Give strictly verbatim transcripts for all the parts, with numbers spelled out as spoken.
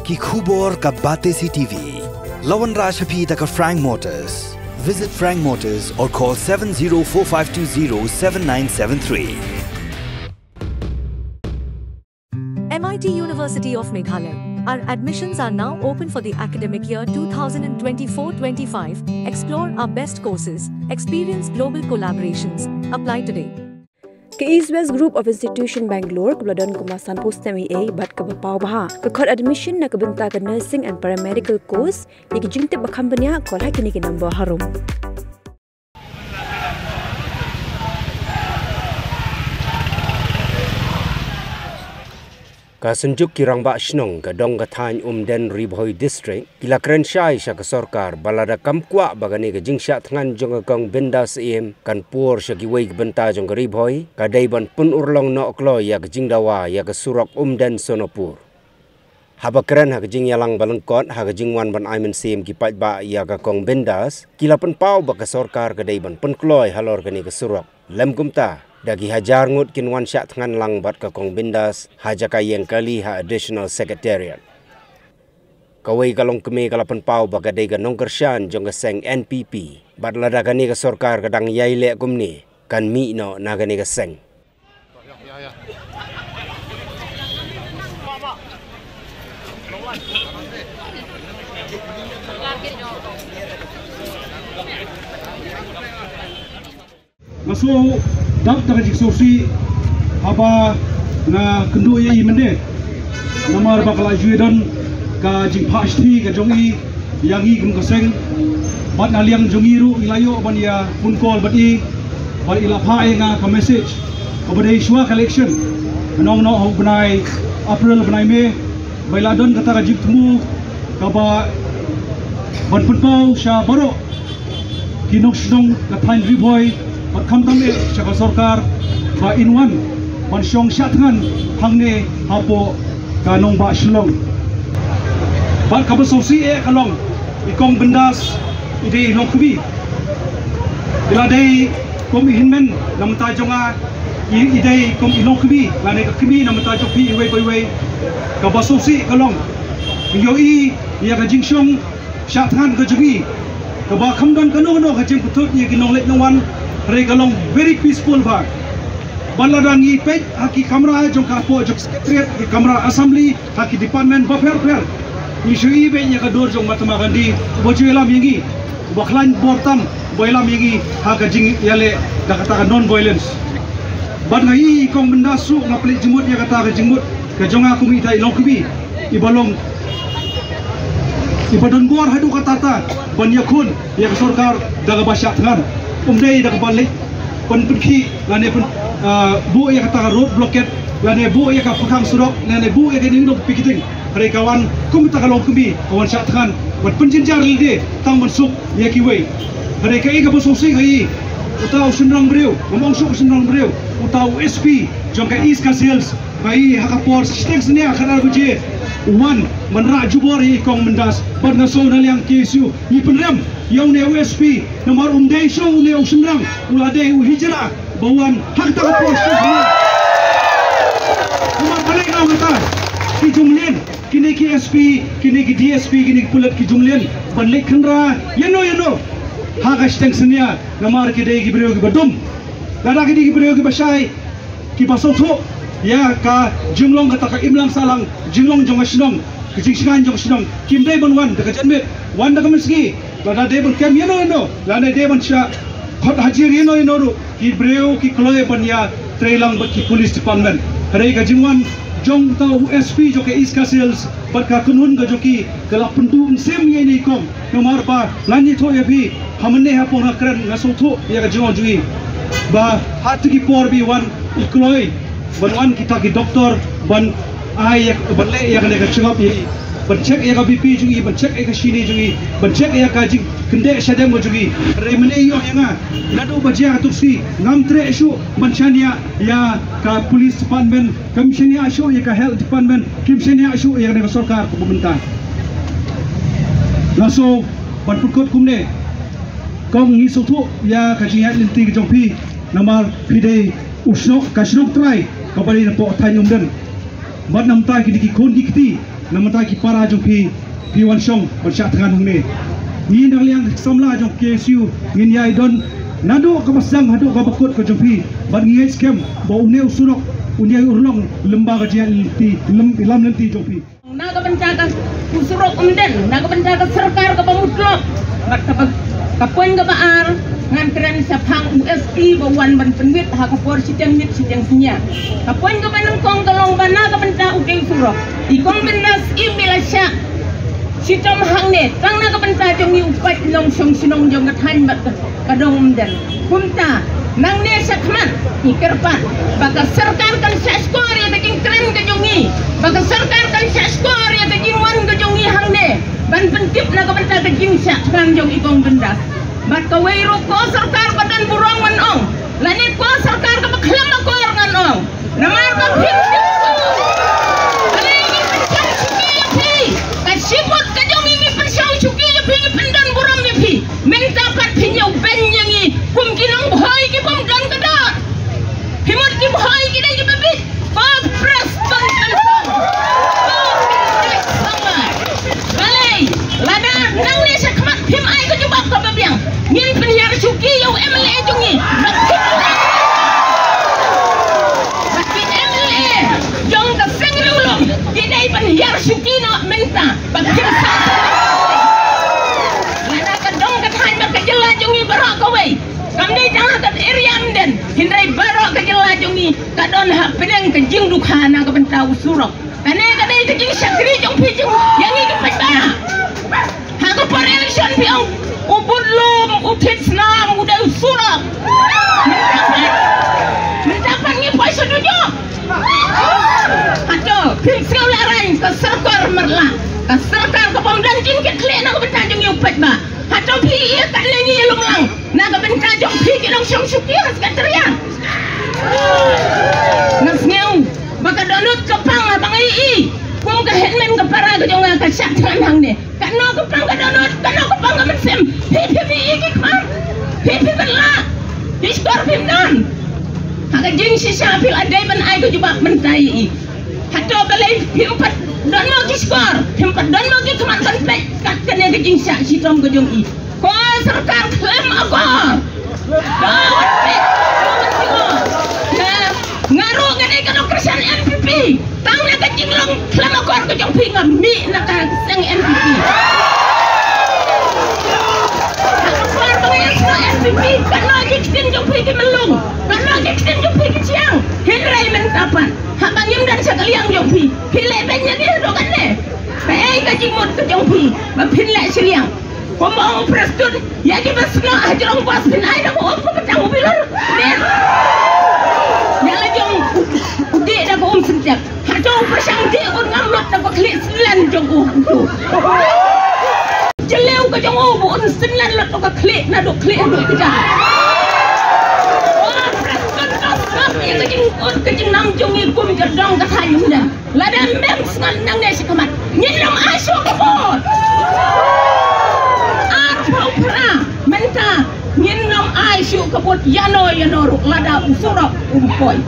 Ki khubor ka Batesi T V. La wanrah sha phi da ka Frank Motors. Visit Frank Motors or call seven zero four five two zero seven nine seven three. M I T University of Meghalaya. Our admissions are now open for the academic year two thousand twenty-four twenty-five. Explore our best courses, experience global collaborations. Apply today. Ka East West Group of Institution Bangalore, kaba la don kumba sanphew snem eiei bad kaba paw bha, ka khot admission na ka bynta ka nursing and paramedical course. Ïa ki jingtip ba kham bniah, call ha kine ki number harum. Ka Synjuk ki Rangbah Shnong ka dong ka thaiñ Umden, Ri Bhoi District, ki la kren shai sha ka sorkar ba lada kam kwah ba kane ka jingshah thngan jong ka Kong Bindas Syiem kan pur sha kiwei ki bynta jong ka Ri Bhoi, ka dei ban pynurlong noh kloi ïa ka jingdawa ïa ka surok Umden Sonapur. Haba kren ha ka jingïalang ba lyngkot ha ka jingwan ban ai mynsiem ki paidbah ïa ka Kong Bindas, ki la pynpaw ba ka sorkar ka dei ban pynkloi halor kane ka surok. Lym kumta, da ki hajar ngut kin wan shah thngan lang bad ka Kong Bindas ha jaka ïeng kali ha Additional Secretariat. Kawei ka longkmie ka la pynpaw ba ka dei ka nongkyrshan jong ka seng N P P, bad lada kane ka sorkar ka dang ïai leh kumne, kan mih noh na kane ka seng. Nga shu dap da ka jingsngewsih haba nga kynduh ïa i mynde. Namar ba ka la ju don ka jingphah shithi ka jong i ïa ngi kum ka seng. Bad na liang jong i ruh i la ïoh ban ïa phone call bad i, bad i la phah ïa nga ka message kaba dei shuwa ka election. Nong noh ha u bnai April, bnai May, ba i la don kata ka jingthmu kaba ban pynpaw sha baroh ki nongshnong ka thaiñ Ri Bhoi, bad khamtam eh sha ka sorkar ba in wan ban shong shah thngan hangne hapoh ka nongbah Shillong. Bad kaba sngewsih eh ka long, i Kong Bindas i dei i longkmie. I la dei kum i hynmen na bynta jong nga, i, i dei kum i longkmie lane ka kmie na bynta jong phi iwei pa iwei. Kaba sngewsih ka long, ngi ïohi ïa ka jingshong shah thngan ka jong i, kaba kham don kano kano ka jingpynthut ïa ki nongleit nongwan, hynrei ka long very peaceful bha. Bad lada ngi peit ha ki kamra jong ka hapoh jong secretariat, ki kamra assembly, ha ki department bapher bapher, ngi shu i beit ïa ka dur jong Mahatma Gandhi, uba ju ïalam ïa ngi, uba khlaiñ bor tam, uba ïalam ïa ngi ha ka jingïaleh da kata ka non-violence. Bad nga i Kong Bindas ruh nga pynleit jingmut ïa kata ka jingmut ka jong nga kum ita i longkmie iba long, iba don bor haduh katta katta ban ïakhun ïa ka sorkar da kaba shah thngan. Um dei da kaba leit ban pynkhih lane pyn, ah, buh ïa kata ka road blockade lane buh ïa ka pyrkhang surok lane buh ïa ka ningdong piketing. Hynrei ka wan kum kata ka longkmie, ka wan shah thngan ban pynjynjar lade tang ban suk ïa kiwei. Hynrei kaei kaba sngewsih ka i, uta u shynrang briew, ngam ong shuh u shynrang briew, uta u S P jong ka East Khasi Hills, ka i ha ka por shiteng synñia khatar baje u wan ban rah jubor ïa i Kong Bindas. Bad nga sngew na liang K S U ngi pynrem ïa une u S P, namar um dei shuh une u shynrang, u la dei u hijrah ba wan ha kata ka por shiteng synñia. Namar balei nga ong kata? Ki jumlien, kine ki S P, kine ki D S P, kine ki pulit ki jumlien ban leit khynra ïano ïano ha ka shiteng synñia, namar ki dei ki briew kiba dum. Lada ki dei ki briew kiba shai, kiba sngewthuh ïa ka jinglong kata ka imlang sahlang, jinglong jong ka shnong, ka jingshngaiñ jong ka shnong, kim dei ban wan da ka janmiet, wan da ka mynsngi. Lada dei ban kem ïano ïano, lada dei ban shah khot hajir ïano ïano ruh, ki briew ki kloi ban ïa trei lang bad ki police department. Hynrei ka jingwan jong uta u S P jong ka East Khasi Hills bad ka kynhun ka jong ki ka la pynduh mynsiem ïa ine i Kong. Namar ba ngan ïathuh ïa phi, ha mynne ha por nga kren nga sngewthuh ïa ka jingong jong i, ba ha kito ki por ba i wan i kloi ban wan kita ki doktor ban ai ïa, ban leh ïa kane ka check up ïa i, ban check ïa ka B P jong i, ban check ïa ka shini jong i, ban check ïa ka jingkyndeh shadem ka jong i. Hynrei mynne i ong ïa nga, naduh ba jia kato ka sngi ngam treh shuh ban shaniah ïa ka police department, kim shaniah shuh ïa ka health department, kim shaniah shuh ïa kane ka sorkar kaba mynta. Nga sngew ban pynkut kumne, Kong, ngi sngewthuh ïa ka jingïaid lynti ka jong phi, namar phi dei u shnong, ka shnong trai kaba dei napoh thaiñ Umden. Bad namar ki dei ki khun ki kti, namar ki para jong phi, phi wan shong ban shah thngan hangne. Ngi na liang samla jong K S U ngin ïai don naduh kaba sdang haduh kaba kut ka jong phi. Bad ngi ngeit skhem ba une u surok un ïai urlong lyngba ka jingïaid lynti, lem, ïalam lynti jong phi. Na ka bynta ka u surok Umden, na ka bynta ka sorkar kaba mutlop. Bad kaba, ka point kaba ar, ngan kren shaphang u S P ba wan ban pynwit ha ka por shiteng miet shiteng synñia. Ka point kaba nyngkong ka long ba na ka bynta u dei u surok. I kong Bindas im i la shah shitom hangne tang na ka bynta jong ngi u paid nongshong shnong jong ka thaiñ bad ka dong Umden. Kumta nangne shakhmat ngi kyrpad ba ka sorkar kan shah shkor ïa ka jingkren ka jong ngi, ba ka sorkar kan shah shkor ïa ka jingwan ka jong ngi hangne ban pyntip na ka bynta ka jingshah thngan jong i kong Bindas. Bad kawei ruh ko sorkar ba don burom ngan ong, lane ko sorkar kaba khlem akor ngan ong. Namar ba phim shym sngewthuh. Balei ngi pynshong shuki ïa phi? Ka shibut ka jong ngi ngi pynshong shuki ïa phi, ngi pyndon burom ïa phi. Mynta pat phi ñiew beiñ ïa ngi kum ki nongbhoi ki bym don ka doh. Phi mut ki bhoi ki dei kiba bit. Ko Prestone Tynsong, ko Prestone Tynsong. Balei? Lada nangne shakhmat phim ai ka jubab kaba biang, ngin pynhiar shuki ïa u M L A jong ngi. Ba ki M L A jong ka seng Riewlum ki dei ban hiar shuki noh mynta. Ba kin sa. Lada ka dong ka thaiñ bad ka jylla jong ngi baroh kawei, kam dei tang ha ka area Umden, hynrei baroh ka jylla jong ngi ka don hapdeng ka jingdukha na ka bynta u surok. Kane ka dei ka jingshakri jong phi jong ïa ngi ki paidbah. Ha ka por election phi ong u budlum, u thied snam, u dei u surok. Mynta pat, mynta pat ngi poi sha dujok. Hato phim sngew lehraiñ ka sorkar marla, ka sorkar ka bym don jingkitkhlieh na ka bynta jong ngi u paidbah? Hato phi ïa kane ngi ïalum lang na ka bynta jong phi ki nongshong shuki ha Secretariat? Nga sngew ba ka dohnud ka pang haba nga ïohi kum ka hynmen ka para ka jong nga ka shah thngan hangne. Katno ka pang ka dohnud, katno ka pang ka mynsiem. Phi, phi, phi ïohi ki khmat, phi, phi pynlah. Ki shkor phim don. Ha ka jingshisha phi la dei ban ai ka jubab mynta ïa i. Hato balei phim pat don mo ki shkor, phim pat don mo ki khmat ban peit kat kane ka jingshah shitom ka jong i? Ko sorkar khlem akor. Ko peit. Nga, nga ruh nga dei ka nongkyrshan N P P. Tang na ka jinglong khlem akor ka jong phi nga mih na ka seng N P P. Ha ka por ba nga ïasnoh N P P, katno ki ktien jong phi ki myllung, katno ki ktien jong phi ki thiang. Hynrei mynta pat haba ngim don sha ka liang jong phi, phi leh beiñ ïa ngi haduh katne? Kaei ka jingmut ka jong phi ba phin leh shiliang? Kumba ong u Prestone, ïa kiba snoh ha jrong bos phin ai da ka um, kumba tang u bilor. Ïa la jong u, u dih da ka um syntep. Hato u pyrshang dih un ngam lut na ka khlieh synlan jong u hangto? Jylliew ka jong u ba un synlan lut na ka khlieh, naduh khlieh haduh kjat. O Prestone, ka sngap ïa ka jingkut ka jingnam jong ngi kum ka dong ka thaiñ Umden. Lada mem sngap nangne shakhmat, ngin nym ai shuh ka vote. Arphew phra mynta, ngin nym ai shuh ka vote ïano ïano ruh lada u surok um poi.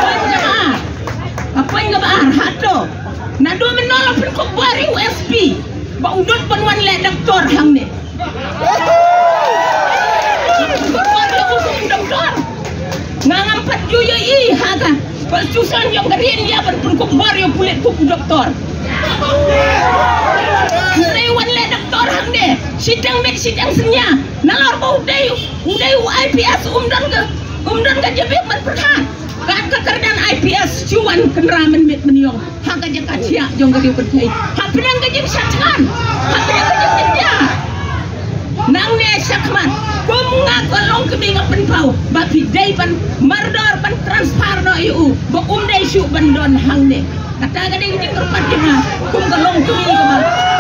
Point kaba ar, ka point kaba ar, hato naduh mynno la pynkup bor ïa u S P ba u dei ban wan leh doktor hangne? Doktor, nga ngam pat ju ïohi ha ka Constitution jong ka ri India ban pynkup bor ïa u pulit kum u doktor. Hynrei wan leh doktor hangne shiteng miet shiteng synñia, nalor ba u dei, u dei u I P S, um don ka, um don ka jabieng ban pyrkhat. Kat ka kyrdan I P S shu wan kynra mynmiet mynïong ha ka jaka thiah jong ka riew kynthei. Hapdeng ka jingshah thngan, hapdeng ka jingjynjar. Nangne shakhmat, kum nga ka longkmie nga pynpaw ba phi dei ban mardor, ban transfer noh ïa u ba um dei shuh ban don hangne. Kata ka dei ka jingkyrpad jong nga kum ka longkmie kaba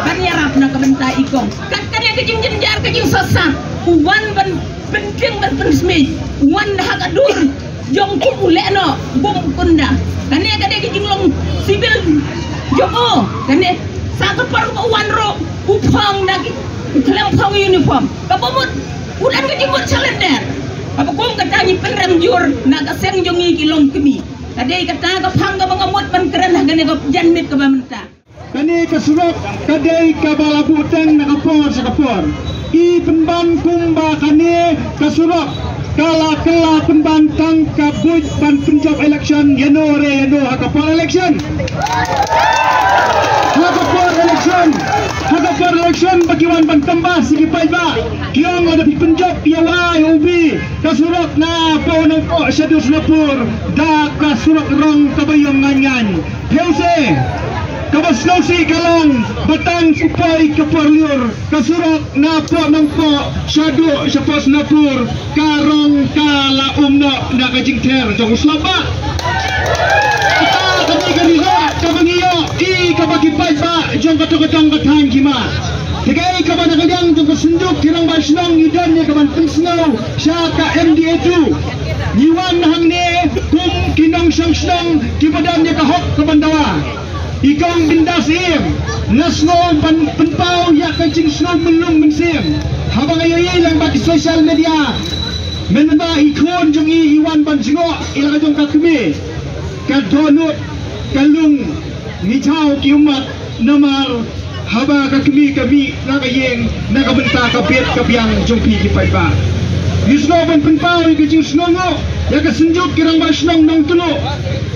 ban ïarap na ka bynta i kong. Kat kane ka jingjynjar, ka jingsohsat, u wan ban pyntieng ban pynsmit, u wan ha ka dur jong kum u lehnoh bym kynda. Kane ka dei ka jinglong civil jong u. Kane sa ka por ba u wan ruh u phong da ki, u khlem phong uniform. Kaba mut u don ka jingmut shalender. Kaba kum kata ngi pynrem jur na ka seng jong ngi ki longkmie. Ka dei kata ka phang kaba nga mut ban kren ha kane ka janmiet kaba mynta. Kane ka surok ka dei kaba la buh teng na ka por sha ka por. I pynban kumba kane ka surok ka la kylla pynban tang ka buit ban pynjop election ïano re ïano ha ka por election. Ha ka por election, ha ka por election ba ki wan ban tamba sha ki paidbah ki ong lada phi pynjop ïa u A ïa u B ka surok na Pawnongpoh shaduh Sonapur da ka surok rong kaba ïong ngain ngain. Phi ong se kaba sngewsih ka long ba tang u poi ka por lyiur ka surok na Pawnongpoh shaduh shapoh Sonapur ka rong ka la um noh na ka jingther jong u slap bah. Kata ka dei ka result kaba ngi ïoh i kaba ki paidbah jong kato kato ka thaiñ ki mad. Te kaei kaba na ka liang jong ka Synjuk ki Rangbah Shnong ngi don ïa ka ban pynsngew sha ka M D A two. Ngi wan hangne kum ki nongshong shnong kiba don ïa ka hok ka ban dawa. I Kong Bindas Syiem, nga sngew ban pynpaw ïa ka jingsngew myllung mynsiem haba nga ïohi lang bad ki social media. Mynba i khun jong i i wan ban jngoh ïa la ka jong ka kmie, ka dohnud ka lung, ngi jaw ki ummat namar haba ka kmie ka mih na ka ïing na ka bynta ka bit ka biang jong phi ki paidbah. Ngi sngew ban pynpaw ïa ka jingsngewnguh ïa ka Synjuk ki Rangbah Shnong Nongtluh,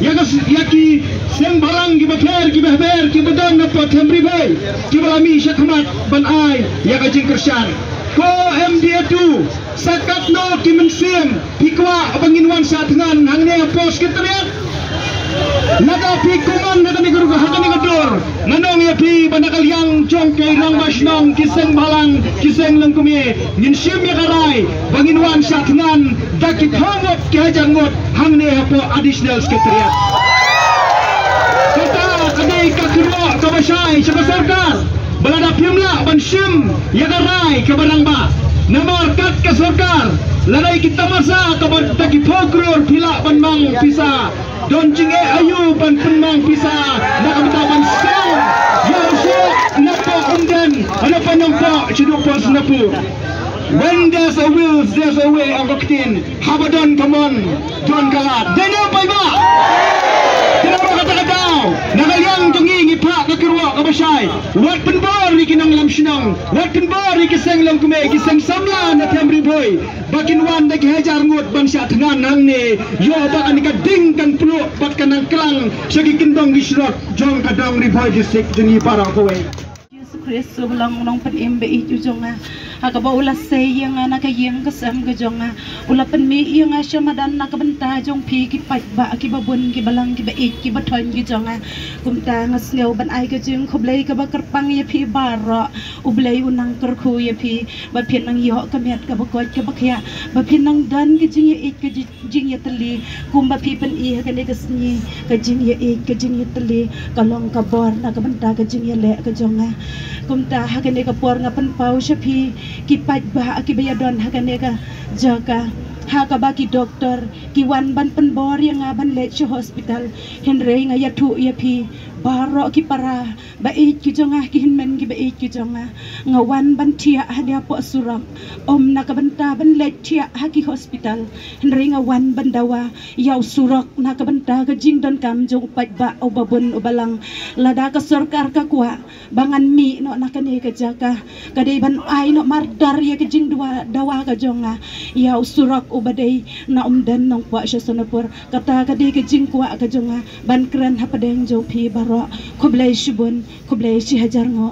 ïa ka s-, ïa ki seng bhalang kiba pher kiba hynmen kiba don na Pdeng Ri Bhoi kiba la mih sha khmat ban ai ïa ka jingkyrshan. Ko M D A two, sa katno ki mynsiem phi kwah ba ngin wan shah thngan hangne hapoh Secretariat? Lada phi kumne ha kane ka rukom, ha kane ka dur, ngan ong ïa phi ba na ka liang jong ki rangbah shnong, ki seng bhalang, ki seng longkmie, ngin shim ïa ka rai ba ngin wan shah thngan da ki phew ngut ki hajar ngut hangne hapoh Additional Secretariat. Kata ka dei ka kyrwoh kaba shai sha ka sorkar ba lada phim lah ban shim ïa ka rai kaba rangbah, namar kat ka sorkar, lada ïa ki tamasa kaba da ki phew klur phi lah ban mang pisa, don jingeh aïu ban pynmang pisa na ka bynta ban song ïa u surok napoh Umden, napoh Nongpoh shaduh poh Sonapur. When there's a will, there's a way, ong ka ktien. Haba don ka mon, don ka lad. Dei ne em paidbah? Te namar kata ka daw, na ka liang jong ngi ngi phah ka kyrwoh kaba shai. Wat pynbor ïa ki nongïalam shnong, wat pynbor ïa ki seng longkmie, ki seng samla na Them Ri Bhoi, ba kin wan da ki hajar ngut ban shah thngan hangne, ïoh ba kane ka ding kan pluh bad kan nang klang sha ki kyndong ki surok jong ka dong Ri Bhoi District jong ngi baroh kawei. Jisu Khrist u ba long u nongpynim ba ïeit u jong nga, ha kaba u la sei ïa nga na ka ïing ka sem ka jong nga, u la pynmih ïa nga sha madan na ka bynta jong phi ki paidbah kiba bun kiba lang kiba ïeit kiba thoiñ ki jong nga. Kumta nga sngew ban ai ka jingkhublei kaba kyrpang ïa phi baroh. U Blei u nang kyrkhu ïa phi ba phin nang ïoh ka miat kaba koit kaba khiah, ba phin nang don ka jingïaieit ka ji-, jingïatylli, kumba phi pyni ha kane ka sngi, ka jingïaieit ka jingïatylli ka long ka bor na ka bynta ka jingïaleh ka jong nga. Kumta ha kane ka por nga pynpaw sha phi ki paidbah kiba ïadon ha kane ka jaka, ha kaba ki doktor ki wan ban pynbor ïa nga ban leit sha hospital, hynrei nga ïathuh ïa phi baroh ki para ba ïeit ki jong nga, ki hynmen kiba ïeit ki jong nga, nga wan ban thiah hangne hapoh surok, ym na ka bynta ban leit thiah ha ki hospital, hynrei nga wan ban dawa ïa u surok na ka bynta ka jingdonkam jong u paidbah uba bun uba lang. Lada ka sorkar ka kwah ba ngan mih noh na kane ka jaka, ka dei ban ai noh mardor ïa ka jingdawa, dawa ka jong nga ïa u surok uba dei na Umden Nongpoh sha Sonapur. Kata ka dei ka jingkwah ka jong nga ban kren hapdeng jong phi baroh. Khublei shibun, khublei shihajar nguh.